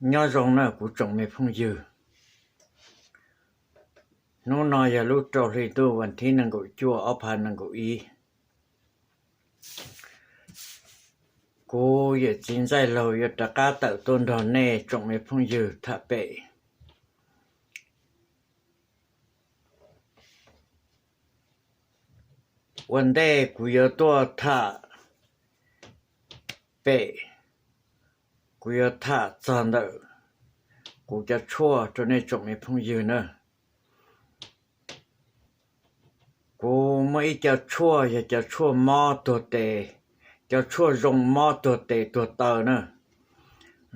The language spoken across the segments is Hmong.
Nyob zoo na kuv tsoom me phooj ywg, hnub no yog lub rau hli ntuj vas thib nees nkaum cuaj ob phav nees nkaum ib. Kuv yawm txiv Ntxaij Laug yuav rov qab tawm tuaj nrog nej tsoom me phooj ywg tham pem. Ua ntej kuv yuav tuaj tham pem, kuv yuav tham txog ntawm kuv cov tshuaj rau nej tsoom me phooj ywg na. Kuv muaj ib co tshuaj yog cov tshuaj mob tuag tes, cov tshuaj zoo mob tuag tes tuag taw na,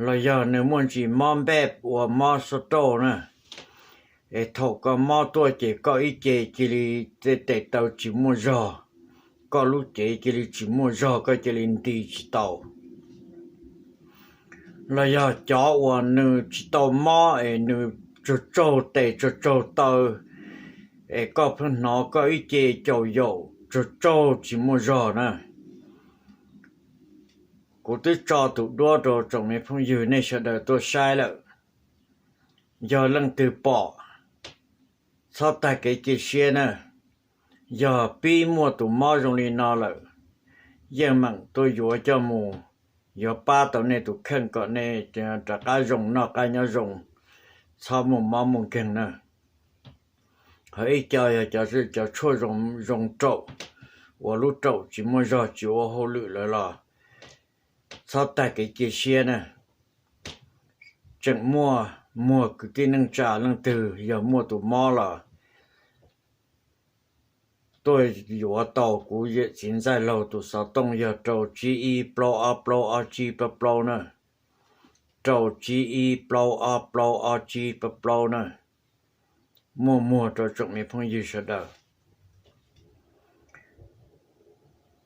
los yog nws muaj ntsis mob npej uas mob sab rauj na. Es thaum koj mob tuaj ces koj ib ce cia li tes taw tsis muaj zog, koj lub cev cia li tsis muaj zog, koj cia li nti tsis tau. Los yog cov uas nws tsis tau mob es nws tsaug tsaug tes tsaug tsaug taw, es koj pheej hnov koj ib ce caum yaum tsaug tsaug tsis muaj zog na. Kuv twb tso tus duab rau tsoom me phooj ywg nej sawv daws tuaj saib lawm. Yog leej twg pom, txhob tag kev cia siab na. Yog pib muaj tus mob zoo li no lawm, yeej meem tuaj yuav coj mus, yuav pab tau nej tus kheej kom nej rov qab zoo noj qab nyob zoo, txhob muaj mob muaj nkeeg na. Ho ib co yog cov tshuaj zoo raum, uas lub raum tsis muaj zog tsis ua hauj lwm lawm los txhob tag kev cia siab na. Tseem muaj muag kwv tij neej tsa leej twg yog muaj tus mob los tuaj yuav tau kuv yawm txiv Ntxaij Laug tus xov tooj yog rau tsib ib plaub ob plaub ob tsib plaub plaub na. Rau tsib ib plaub ob plaub ob tsib plaub plaub na. Muaj muag rau tsoom me phooj ywg sawv daws.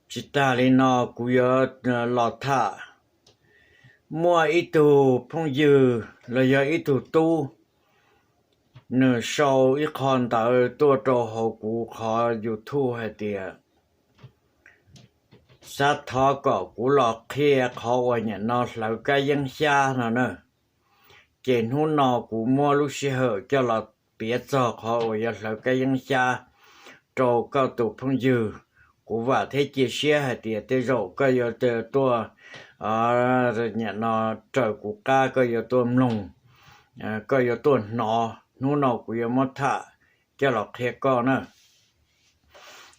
Tsis tas li no kuv yuav los tham. Muaj ib tug phooj ywg los yog ib tug tub, nws sau ib qho ntawv tuaj rau hauv kuv qhov YouTube hais tias xav thov kom kuv los qhia qhov uas nyam no hlawv kab yeeb xyab no na. Ces hnub no kuv muab lub sij hawm coj los piav txog qhov uas yog hlawv kab yeeb xyab rau koj tus phooj ywg. Kuv vam thiab cia siab hais tias tej zaum koj yuav tuaj, nyam no raws kuv qab koj yuav tuaj mloog, koj yuav tuaj hnov. Hnub no kuv yuav muab tham coj los qhia koj na.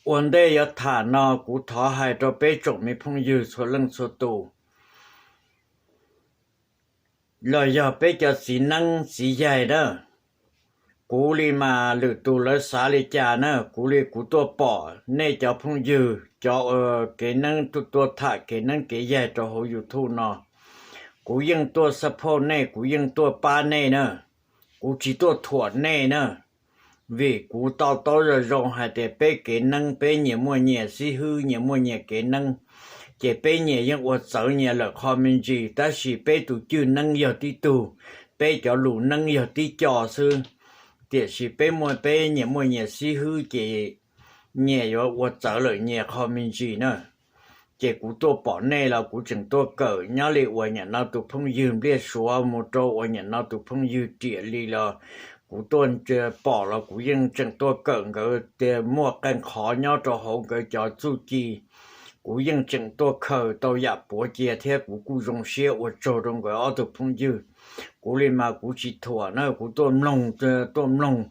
Ua ntej yuav tham no kuv thov hais rau peb tsoom me phooj ywg txhua leej txhua tus, los yog peb cov txiv neeb txiv yaig na, kuv li mas lwm tus lawv xav li cas na, kuv li kuv tuaj pom nej cov phooj ywg cov kev neeb tuaj tham kev neeb kev yaig rau hauv YouTube no, kuv yeej tuaj support nej, kuv yeej tuaj pab nej na, kuv tsis tuaj thuam nej na. Vim kuv to taub zoo zoo hais tias peb kev neeb peb nyias muaj nyias xib hwb, nyias muaj nyias kev neeb, ces peb nyias yeej ua txawv nyias lawm qhov me ntsis, tab sis peb tus cwj neeb yog tib tug, peb cov lus neeb yog tib co xwb. Tiam sis peb muaj, peb nyias muaj nyias xib hwb ces nyias yuav ua txawv lawm nyias qhov me ntsis na. Ces kuv tuaj pom nej los kuv tseem tuaj kawm, nyob li uas nyam no tus phooj ywg Npliaj Suav mus rau uas nyam no tus phooj ywg Riam Lis los kuv tuaj pom los kuv yeej tseem tuaj kawm nkawd tias muaj qee qhov nyob rau hauv nkawd cov txuj ci. Kuv yeej tseem tuaj khaws tau yam puav cia thiab kuv kuj zoo siab ua tsaug rau nkawd ob tug phooj ywg. Kuv li mas kuv tsis thuam na, kuv tuaj mloog, tuaj mloog,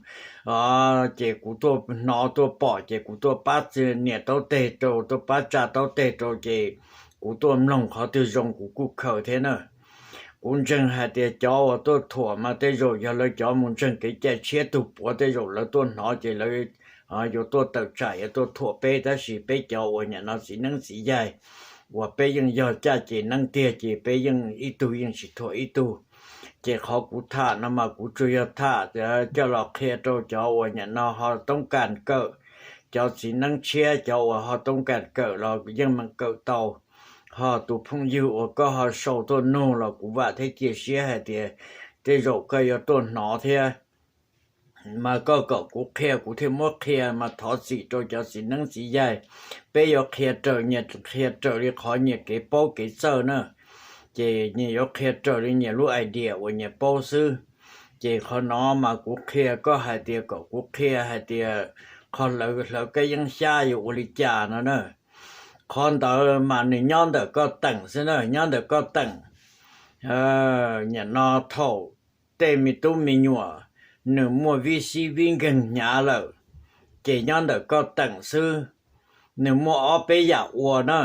ces kuv tuaj hnov tuaj pom ces kuv tuaj pab nias taub teg rau, tuaj pab tsa taub teg rau ces kuv tuaj mloog qhov twg zoo kuv kuj khaws thiab na. Kuv ntseeg hais tias cov uas tuaj thuam mas tej zaum yog lawv cov mus ntseeg kev cai tshiab tug puav, tej zaum lawv tuaj hnov ces lawv yuav tuaj tawm tsam yuav tuaj thuam peb, tab sis peb cov uas nyam no txiv neeb txiv yaig uas peb yeej yog caj ces neeb tiag ces peb yeej ib tug yeej tsis thuam ib tug. Ces qhov kuv tham no mas kuv tsuas yog tham coj los qhia rau cov uas nyam no ho toob kas kawm, cov txiv neeb tshiab cov uas ho toob kas kawm los yeej meem kawm tau. Ho tus phooj ywg uas koj ho sau tuaj nug los kuv vam thiab cia siab hais tias tej zaum koj yuav tuaj hnov thiab. Mas koj kom kuv qhia kuv thiaj muab qhia, mas thov txim rau cov txiv neeb txiv yaig, peb yuav qhia raws nyias, qhia raws li qhov nyias kev paub kev txawj na. Ces nyias yuav qhia raws li nyias lub idea uas nyias paub xwb. Ces qhov no mas kuv qhia koj hais tias kom kuv qhia hais tias qhov hlawv kab yeeb xyab yuav ua li cas no na. Qhov ntawd mas nws nyob ntawm koj teem xwb na, nyob ntawm koj teem. Nim no thaum tej me tub me nyuam nws muaj vib xib vib nkeeg hnyav lawm, ces nyob ntawm koj teem xwb. Nws muaj ob peb yam ua na.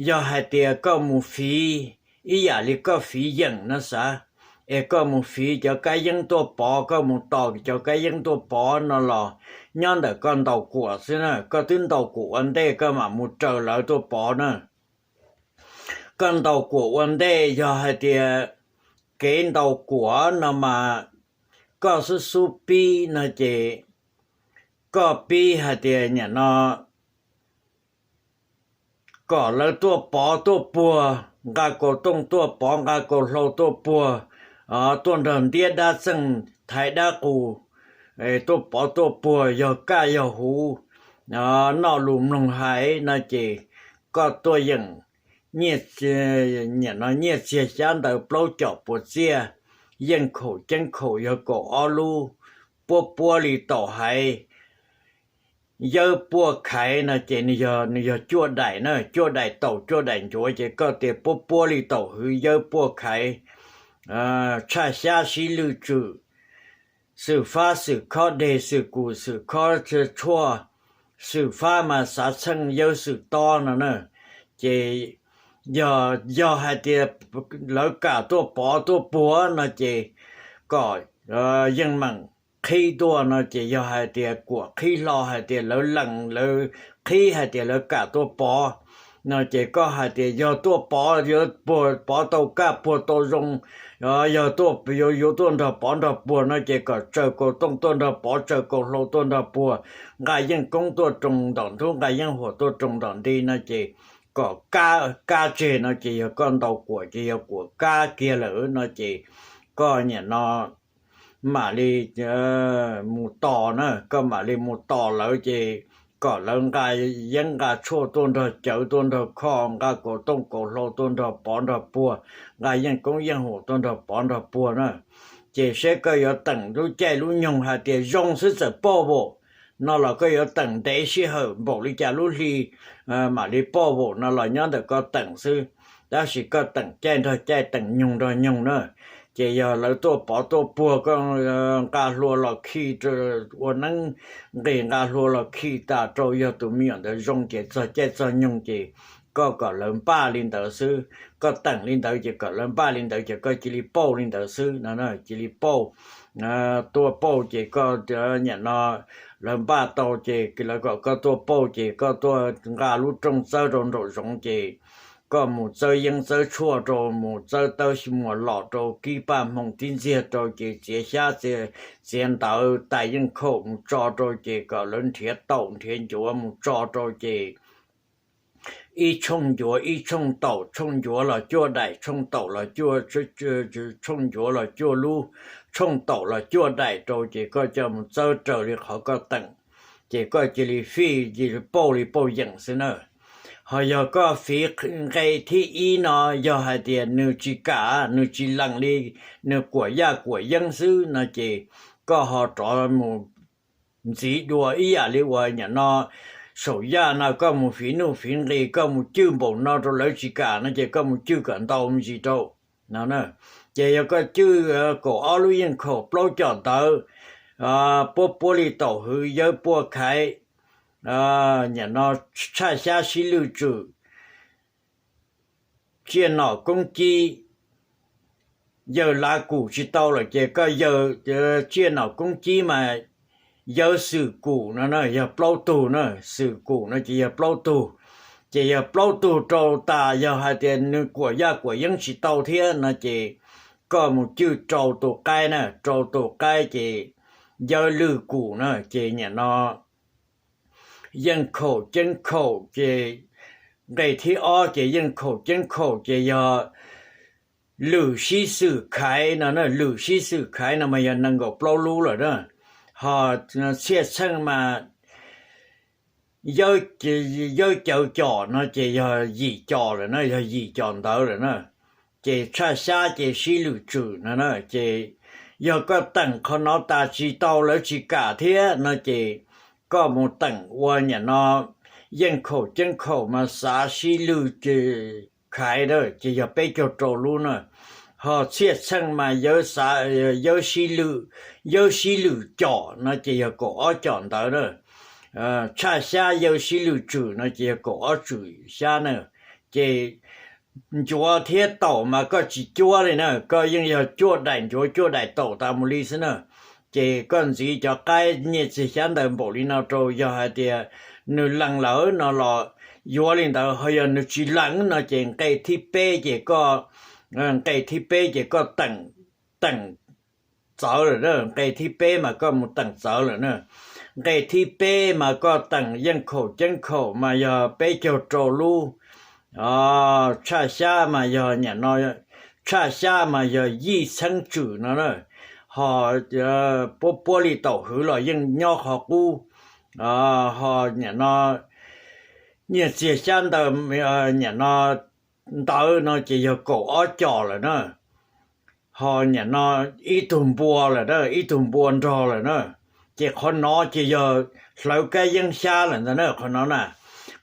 Yog hais tias koj mus fiv ib yam li koj fiv yeem no xav, es koj mus fiv cov kab yeeb tuaj pov, koj mus tos cov kab yeeb tuaj pov no los nyob ntawm koj ntaus kuam xwb na. Koj twb ntaus kuam ua ntej koj mam mus raws lawv tuaj pov na. Koj ntaus kuam ua ntej, yog hais tias kev ntaus kuam no mas koj xub xub pib no ces koj pib hais tias nim no kom lawv tuaj pov tuaj puag, nqa kaus tooj tuaj pov, nqa kaus hlau tuaj puag, tuaj nrog ntiab dab txeej thaiv dab qus, tuaj pov tuaj puag, yog kaj yog huv, noj lus mloog hais no ces koj tuaj yeem, nim no nyiaj txiag xyab ntawv plaub com puas txiaj, yeej khaum ceeb khaum yog kaum ob lub, puab puab li taum haiv, yawb puaj khaiv no ces nws yog cuaj daim na, cuaj daim taum cuaj daim ncuav ces koj tias puab puab li taum hwv yawb puaj khaiv, tshaj xyab sib lwj tswm, xwm fab xwm khob deg xwm kum xwm khob tshuaj, xwm fab mas xav txheej yawb xwm tob no na. Ces yog, yog hais tias lawv kam tuaj pov tuaj puag no ces kom yeej meem qhib tuaj no ces yog hais tias kuam qhib hlo hais tias lawv lees lawv qhib hais tias lawv kam tuaj pov no ces koj hais tias yog tuaj pov yuav puag pov tau kaj puag tau zoo, yog tuaj yuav yuav tuaj nrog pov nrog puag no ces kom tsaws kaus tooj tuaj nrog pov, tsaws kaus hlau tuaj nrog puag, nqa yeej koob tuaj roos ntom ntub, nqa yeej huam tuaj roos ntom nti no ces kom kab kab tseg no ces yog koj ntaus kuam ces yog kuam kab kiag lawm no ces koj nim no mam li mus tos na, koj mam li mus tos lawv ces kom lawv nqa yeeb nqa tshuaj tuaj nrog cawv tuaj nrog kho, nqa kaus tooj kaus hlau tuaj nrog pov nrog puag, nqa yeej koob yeej huam tuaj nrog pov nrog puag na. Ces seb koj yuav teem lub caij lub nyoog hais tias zoo xwb txawm pauj vaum no los koj yuav teem ntev sij hawm npaum li cas lub hli mam li pauj vaum no los nyob ntawm koj teem xwb. Tab sis koj teem caij nrog caij teem nyoog nrog nyoog na. Ces yog lawv tuaj pov tuaj puag koj nqa hlua los khi, ua neeb nqis nqa hlua los khi tas rau yog tus me nyuam ntawd zoo ces txog caij txog nyoog ces koj kom lawv npaj li ntawd xwb. Koj teem li ntawd ces kom lawv npaj li ntawd ces koj cia li pauj li ntawd xwb no, cia li pauj. Tuaj pauj ces koj nim no lawv npaj tau ces lawv kom koj tuaj pauj ces koj tuaj nqa lub rooj txawb rau nraum zoov ces koj mus txawb yeeb txawb tshuaj rau, mus txawb tawb muas los rau, kib paj hmoo tib ntxiag rau ces txiav xyab txiav ntawv tais yeej khaum mus tso rau ces kom lawv nrhiav taum nrhiav ncuav mus tso rau ces ib tshooj ncuav ib tshooj taum, tshooj ncuav los cuaj daim, tshooj taum los cuaj, tshooj ncuav los cuaj lub, tshooj taum los cuaj daim rau ces koj coj mus txawb raws li qhov koj teem. Ces koj cia li fij cia li pauj li pauj yeem xwb na. Ho yog koj fiv nqe thib ib no yog hais tias nws tsis kam, nws tsis lees li, nws kuam yaj kuam yeeb xwb no ces koj ho rov mus ntxiv dua ib yam li uas nim no saum yaj no koj mus fiv nuj fiv nqis, koj mus cwj npaum no rau lawv tsis kam no ces koj mus cwj kom ntau me ntsis rau no. Ces yog koj cwj kaum ob lub yeej khaum plaub com ntawd, puab puab li taum hwv yawb puaj khaiv, nim no tshaj xyab sib lwj tswm, tsiaj nom koob cib, yawg lav kum tsis tau lawm ces koj yawg tsiaj nom koob cib mas yawg xwm kum no na yog plaub tug na, xwm kum no ces yog plaub tug. Ces yog plaub tug rau tas yog hais tias nws kuam yaj kuam yeeb tsis tau thiab no ces koj mus cwj rau tus qaib na, rau tus qaib ces yawg lwj kum na ces nim no yeej khaum ceeb khaum ces nqe thib ob ces yeej khaum ceeb khaum ces yog lwm sib xwm khaiv no, lwm sib xwm khaiv no mas yog nees nkaum plaub lub lawm na. Ho txhiaj txheej mas yawb cawv com no ces yog yim com lawm na, yog yim com ntawd lawm na. ces tshaj xyab ces sib lwm tswm no na. Ces yog koj teem qhov no tas tsis tau lawv tsis kam thiab no ces koj mus teem ua niam no yeej khaum ceeb khaum mas xav sib lwm khaiv na ces yog peb caug rau lub na. Ho txhiaj txheej mas yawb xav, yawb sib lwm, yawb sib lwm com no ces yog kaum ob com ntawd na. Tshaj xyab yawb sib lwm tswm no ces yog kaum ob tswm xyab na. Ces ncuav thiab taum mas koj tsis cuab li na, koj yeej yog cuaj daim ncuav cuaj daim taum tas mus li xwb na. Ces koj ntxiv cov qaib nyiaj txiag xyab ntawd npaum li no rau, yog hais tias nws lees lawm no los yuav li ntawd, ho yog nws tsis lees no ces nqe thib peb ces koj, nqe thib peb ces koj teem, teem txawv lawm na, nqe thib peb mas koj mus teem txawv lawm na. Nqe thib peb mas koj teem yeej khaum ceeb khaum mas yog peb caug rau lub. Tshaj xyab mas yog niam no, tshaj xyab mas yog yij txheeb tswm no na. Ho puab puab li taum hwv los yeej nyob qhov qub. Ho niam no nyiaj txiag xyab ntawd, niam no ntawd no ces yog kaum ob com lawm na. Ho niam no ib tug npua lawm na, ib tug npua nrog lawm na. Ces qhov no ces yog hlawv kab yeeb xyab lawm ntag na, qhov no na.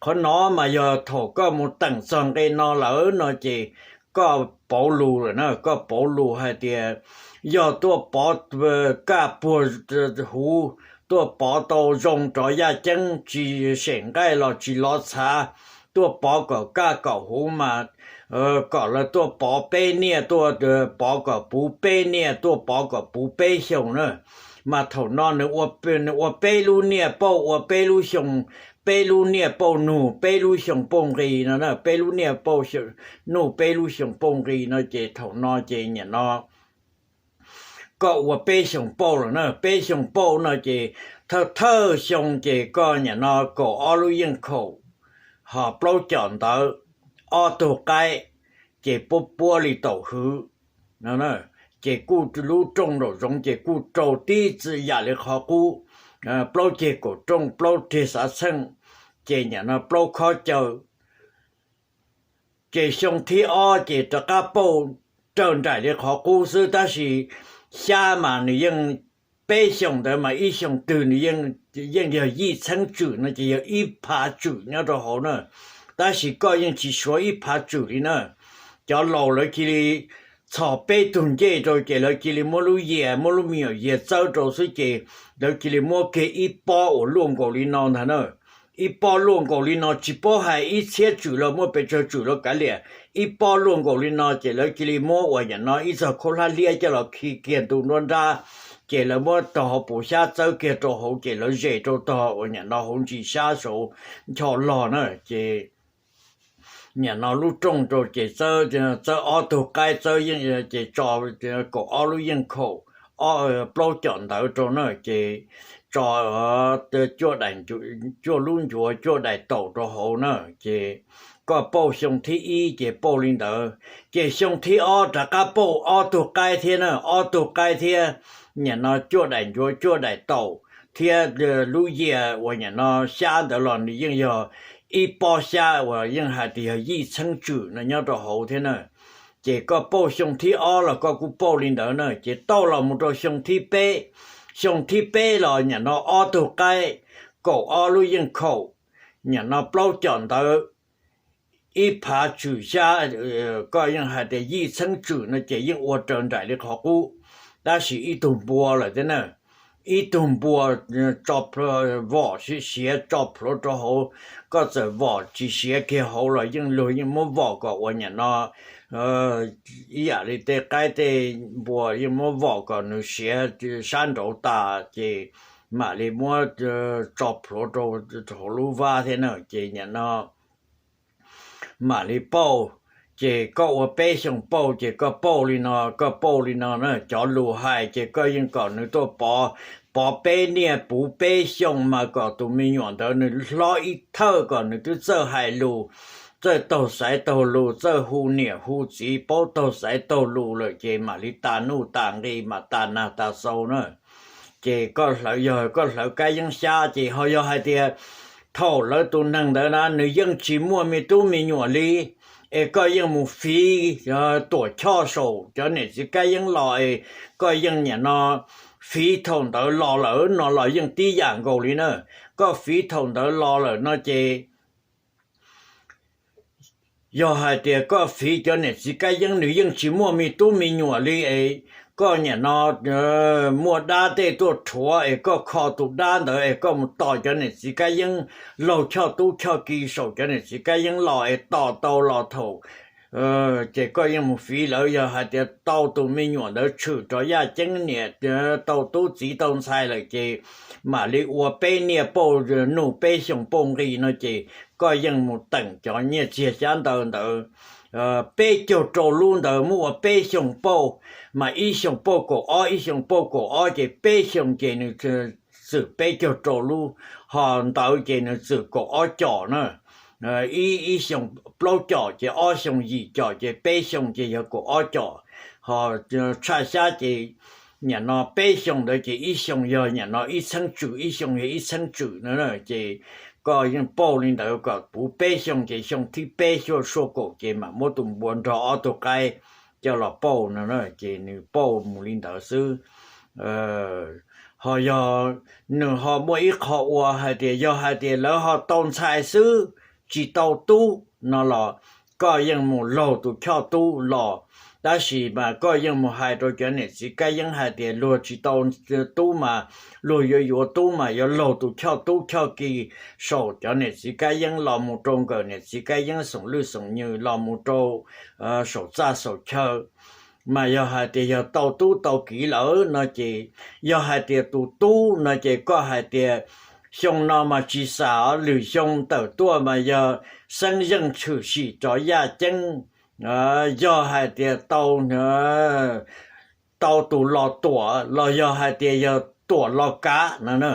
Qhov no mas yog thaum koj mus teem txog nqe no lawm no ces koj pauv lus lawm na, koj pauv lus hais tias yog tuaj pov kaj puag huv, tuaj pov tau zoo rov yaj ceeb, tsis sem nqaij los tsis lov txhav, tuaj pov kom kaj kom huv mas kom lawv tuaj pov peb niaj, tuaj pov kom puv peb niaj, tuaj pov kom puv peb xyoos na. Mas thaum no nws ua peb lub niaj pauj ua peb lub xyoo, peb lub niaj pauj nug peb lub xyoo pauj nqi no na, peb lub niaj pauj nug peb lub xyoo pauj nqi no ces thaum no ces niam no koj ua peb xyoos pauj lawm na, peb xyoos pauj no ces thawj thawj xyoo ces koj niam no kaum ob lub yeej khaum, ho plaub com ntawd, ob tug qaib, ces puab puab li taum hwv no, ces kuj lub rooj nraum zoov ces kuj rau tib txwm yam li qhov qub, plaub ceg kaum rooj, plaub reg xav txheej, ces niam no plaub khob caw. Ces xyoo thib ob ces rov qab pauj raws nraim li qhov qub xwb, tab sis xyab mas nws yeej, peb xyoos ntawd mas ib xyoos twg nws yeej yog yij txheeb tswm no ces yog ib phav tswm nyob rau hauv na. Tab sis koj yeej tsis suav ib phav tswm li na. Cov laus lawv cia li txhos peb tug ncej rau ces lawv cia li muab lub yias, muab lub me nyuam yias txawb rau xwb ces lawv cia li muab kiag ib pob uas luaj nkaus li no ntag na. Ib pob luaj nkaus li no tsis paub hais ib txhiab tswm los muaj pes tsawg tswm los kav liam, ib pob luaj nkaus li no ces lawv cia li muab uas niam no ib txog khaub hlab liab coj los khi kiag ntu nruab nrab, ces lawv muab tog hauv paus xyab txawb kiag rau hauv ces lawv zes rau tog uas niam no hauv ntsis xyab saud ncho log na. Ces niam no lub rooj rau ces txawb, txawb ob tug qaib txawb yeej ces tso kaum ob lub yeej khaum, plaub com ntawd rau na, ces tso cuaj lub ncuav cuaj daim taum rau hauv na. Ces koj pauj xyoo thib ib ces pauj li ntawd, ces xyoo thib ob rov qab pauj ob tug qaib thiab na, ob tug qaib thiab, niam no cuaj daim ncuav cuaj daim taum thiab lub yias uas niam no xyab ntawd los nws yeej yog ib pob xyab uas yeej hais tias yog yij txheeb tswm no nyob rau hauv thiab na. Ces koj pauj xyoo thib ob los koj kuj pauj li ntawd na, ces tauj los mus rau xyoo thib peb, xyoo thib peb los niam no ob tug qaib, kaum ob lub yeej khaum, niam no plaub com ntawd, ib phav tswm xyab, koj yeej hais tias yij txheeb tswm no ces yeej ua raws nraim li qhov qub, tab sis ib tug npua lawm thiab na. Ib tug npua tso vom siav tso plhuav rau hauv, koj txawm vom tsis siav kiag hauv los yeej luag yeej muab vom kom uas niam no ib yam li tej qaib tej npua yeej muab vom kom nws siav sab nraud tas ces mam li muab tso plhuav rau hauv lub vab thiab na, ces niam no mam li pauj. Ces koj ua peb xyoos pauj ces koj pauj li no, koj pauj li no na, cov lus hais ces koj yeej kom nws tuaj pov, pov peb niaj puv peb xyoos mas kom tus me nyuam ntawd nws hlob ib thawj kom nws twb txawj hais lus, txawj taug xaiv taug lus, txawj hu niam hu txiv, paub taug xaiv taug lus lawm ces mam li tas nuj tas nqi mas tas nag tas xau na. Ces koj hlawv, yog koj hlawv kab yeeb xyab ces ho yog hais tias thaum lawv tus neeg ntawd na nws yeej tsis muaj me tub me nyuam li, es koj yeej mus fiv Tuam Choj saum cov niam txiv kab yeeb los es koj yeej niam no fiv thaum ntawd los lawm no los yeej tib yam nkaus li na. Koj fiv thaum ntawd los lawm no ces yog hais tias koj fiv cov niam txiv kab yeeb nws yeej tsis muaj me tub me nyuam li es koj niam no muaj dab tej tuaj rhuav es koj kho tus dab ntawd es koj mus tos cov niam txiv kab yeeb laug choj tub choj ki saum cov niam txiv kab yeeb los es tos tau los thaum ces koj yeej mus fiv lawv. Yog hais tias tau tus me nyuam ntawd tshwm rov yaj ceeb niam tau tub txiv tau ntxhais lawm ces mam li ua peb niaj pauj nuj peb xyoos pauj nqi no ces koj yeej mus teem cov nyiaj txiag xyab ntawv ntawd peb caug rau lub ntawd muab ua peb xyoos pauj, mas ib xyoos pauj kaum ob, ib xyoos pauj kaum ob ces peb xyoos ces nws txwm peb caug rau lub, ho ntawd ces nws txwm kaum ob com na. Ib ib xyoos plaub com ces ob xyoos yim com ces peb xyoos ces yog kaum ob com. Ho tshaj xyab ces niam no peb xyoos ntawd ces ib xyoos yog niam no ib txheeb tswm, ib xyoos yog ib txheeb tswm no na. Ces koj yeej pauj li ntawd kom puv peb xyoos ces xyoo thib peb xyoo sua kaum ces mam muab tus npua nrog ob tug qaib coj los pauj no na. Ces nws pauj mus li ntawd xwb. Ho yog nws ho muaj ib qho ua hais tias yog hais tias lawv ho tau ntxhais xwb tsis tau tub no los koj yeej mus laug tus choj tub los. Tab sis mas koj yeej mus hais rau cov niam txiv kab yeeb hais tias luag tsis tau tub mas luag yuav yuav tub mas yuav laug tus choj tub choj ki saum cov niam txiv kab yeeb los mus rau nkawm niam txiv kab yeeb xoom lwj xoom nywg los mus rau saum txaj saum chaw. Mas yog hais tias yog tau tub tau kiv lawm no ces yog hais tias tus tub no ces koj hais tias xyoo no mas tsis xam, lwm xyoo tawm tuaj mas yog xeeb zeej tshwm sim rov yaj ceeb, yog hais tias tau tau tus los tuam los yog hais tias yog tuam los kav no.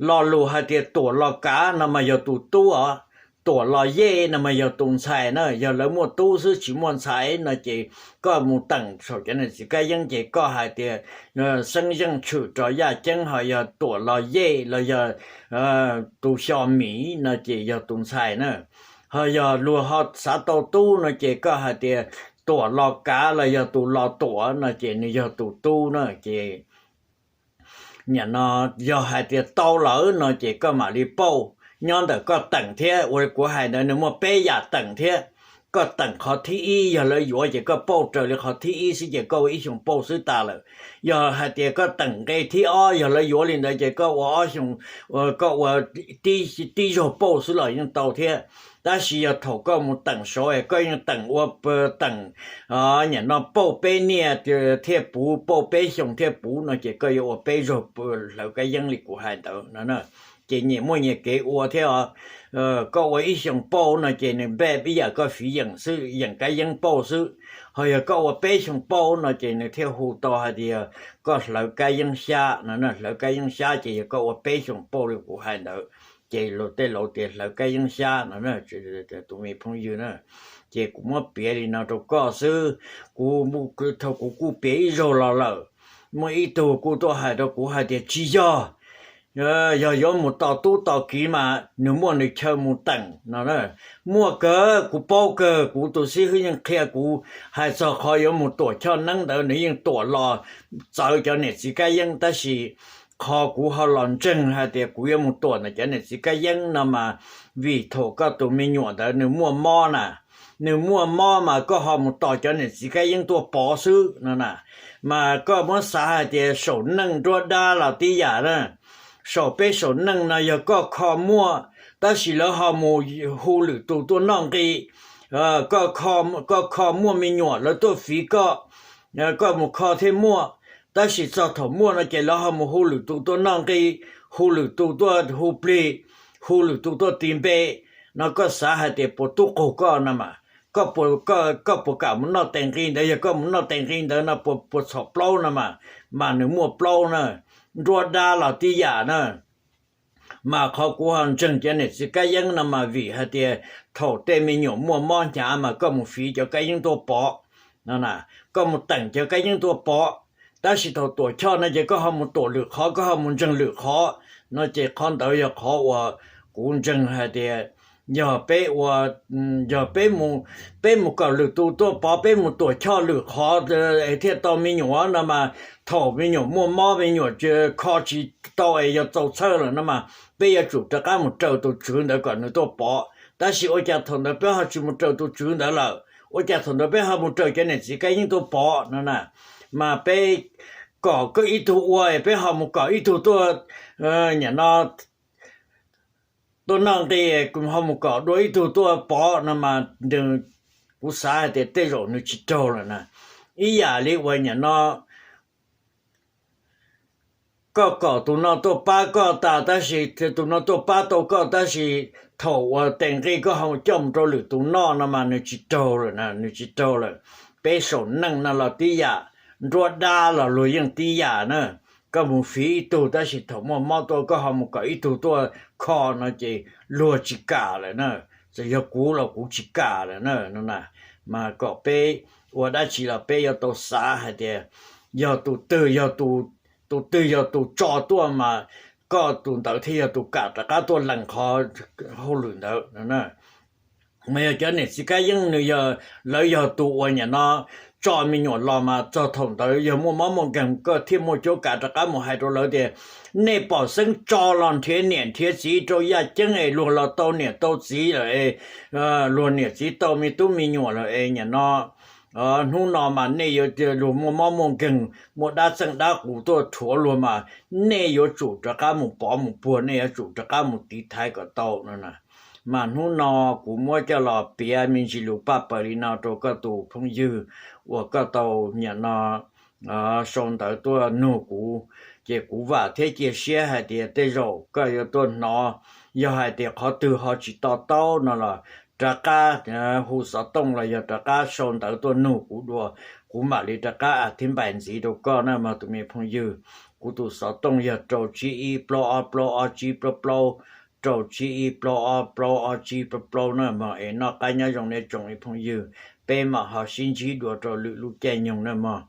Lo lus hais tias tuam los kav no mas yog tus tub os, tuam los yej no mas yog tus ntxhais na. Yog lawv muaj tub xwb tsis muaj ntxhais no ces koj mus teem saum cov niam txiv kab yeeb ces koj hais tias xeeb zeej tshwm rov yaj ceeb, ho yog tuam los yej los yog tus xyo miv no ces yog tus ntxhais na. Ho yog luag ho xav tau tub no ces koj hais tias tuam los kav los yog tus los tuam no ces nws yog tus tub na. Ces nim no yog hais tias tau lawm no ces koj mam li pauj. Nyob ntawm koj teem thiab, ua li kuv hais ntawd nws muaj peb yam teem thiab. Koj teem qhov thib ib, yog lawv yuav ces koj pauj raws li qhov thib ib xwb ces koj ua ib xyoos pauj xwb tas lawm. Yog hais tias koj teem nqe thib ob, yog lawv yuav li ntawd ces koj ua ob xyoos, koj ua tib zaug pauj xwb los yeej tau thiab. Tab sis yog thaum koj mus teem saud es koj yeej teem ua teem nim no pauj peb niaj thiaj puv, pauj peb xyoos thiaj puv no ces koj yuav ua peb zaug hlawv kab yeeb li kuv hais ntawd no. Ces nyias muaj nyias kev ua thiab os. Koj ua ib xyoos pauj no ces nws npaj ib yam koj fiv yeem xwb, yeem kab yeeb pauj xwb. Ho yog koj ua peb xyoos pauj no ces nws thiaj hu tau hais tias koj hlawv kab yeeb xyab no. Hlawv kab yeeb xyab ces yog koj ua peb xyoos pauj li kuv hais ntawd. Ces luag tej laus tias hlawv kab yeeb xyab no, tus me phooj ywg na. Ces kuv muab piav li no rau koj xwb. Kuv, thaum kuv kuj piav ib zaug los lawm, muaj ib tug kuj tuaj hais rau kuv hais tias tsis yog, yog yuav mus tos tub tos kiv mas nws muaj nws chaw mus teem no. Muaj kawg, kuv paub kawg, kuv tus xib hwb yeej qhia kuv hais txog qhov yuav mus tuam choj neeb ntawd, nws yeej tuam los txawv cov niam txiv kab yeeb. Tab sis qhov kuv ho los ntseeg hais tias kuv yuav mus tuam ntawm cov niam txiv kab yeeb no mas vim thaum koj tus me nyuam ntawd nws muaj mob na, nws muaj mob mas koj ho mus tos cov niam txiv kab yeeb tuaj pov xwb no na. Mas koj muab xav hais tias saum neej nruab dab los tib yam na. Saum peb saum neej no yog koj kho muaj, tab sis lawv ho mus hu lwm tus tuaj noj nqi. Koj kho muaj me nyuam lawv tuaj fiv koj, koj mus kho thiaj muaj. Tab sis txog thaum muaj no ces lawv ho mus hu lwm tus tuaj noj nqi, hu lwm tus tuaj hu plig, hu lwm tus tuaj tis npe. No koj xav hais tias puas tub qaug koj no mas, koj puas kam mus noj tes nqi ntawd? Yog koj mus noj tes nqi ntawd no puas txhaum plaub no mas, mas nws muaj plaub na. Nruab dab los tib yam na. Mas qhov kuv ho ntseeg cov niam txiv kab yeeb no mas vim hais tias thaum tej me nyuam muaj mob hnyav mas koj mus fiv cov kab yeeb tuaj pov no, koj mus teem cov kab yeeb tuaj pov. Tab sis thaum tuam choj no ces koj ho mus tuam lwm qhov, koj ho mus ntseeg lwm qhov no ces qhov ntawd yog qhov uas kuv ntseeg hais tias yog peb ua, yog peb mus, peb mus kom lwm tus tuaj pov, peb mus tuam choj lwm qhov es thiaj tau me nyuam no mas, thaum me nyuam muaj mob me nyuam kho tsis tau es yog txaus txhawj lawm no mas, peb yuav tsum rov qab mus raws tus tswv ntawd kom nws tuaj pov. Tab sis ua cas thaum ntawd peb ho tsis mus raws tus tswv ntawd lawm, ua cas thaum ntawd peb ho mus raws cov niam txiv kab yeeb tuaj pov no na? Mas peb kom koj ib tug ua, peb ho mus kom ib tug tuaj, nim no tuaj noj nqi, ho mus kom dua ib tug tuaj pov no mas, kuv xav hais tias tej zaum nws tsis raug lawm na. Ib yam li uas nim no koj kom tus no tuaj pab koj tas, tab sis tus no tuaj pab tau koj, tab sis thaum uas tes nqi koj ho coj mus rau lwm tus noj no mas nws tsis raug lawm na, nws tsis raug lawm. Peb saum neej no los tib yam, nruab dab los luag yeej tib yam na. Koj mus fiv ib tug, tab sis thaum muaj mob tuaj koj ho mus kom ib tug tuaj kho no ces luag tsis kam lawm na. Txawm yog kuv los kuv tsis kam lawm na no na. Mas kom peb ua dab tsi los peb yuav tau xav hais tias yog tus twg yog tus, tus twg yog tus tso tuaj mas koj tus ntawd thiaj yog tus kam rov qab tuaj lees qhov hauj lwm ntawd no na. Mas yog cov niam txiv kab yeeb nws yog, lawv yog tus uas nim no tso me nyuam los mas txog thaum ntawd yog muaj mob muaj nkeeg koj thiaj muaj cuab kav rov qab mus hais rau lawv tias, nej pom xeeb tso los nrhiav niam nrhiav txiv rau yaj ceeb es luag los tau niam tau txiv lawm es luag niam txiv tau me tub me nyuam lawm es nim no hnub no mas nej yuav, luag muaj mob muaj nkeeg, muaj dab txeej dab qus tuaj rhuav luag mas nej yuav tsum rov qab mus pov mus puag, nej yuav tsum rov qab mus tiv thaiv kom tau no na. Mas hnub no kuv muab coj los piav me ntsis lus paj paws li no rau koj tus phooj ywg uas koj tau nim no sau ntawv tuaj nug kuv, ces kuv vam thiab cia siab hais tias tej zaum koj yuav tuaj hnov, yog hais tias qhov twg ho tsis to taub no los rov qab hu xov tooj los yog rov qab sau ntawv tuaj nug kuv dua, kuv mam li rov qab a thib npais ntxiv rau koj na mog tus me phooj ywg. Kuv tus xov tooj yog rau tsib ib plaub ob plaub ob tsib plaub plaub, rau tsib ib plaub ob plaub ob tsib plaub plaub na mog. Es noj qab nyob zoo nej tsoom me phooj ywg, peb mam ho sib ntsib dua rau lwm lub caij nyoog na mog.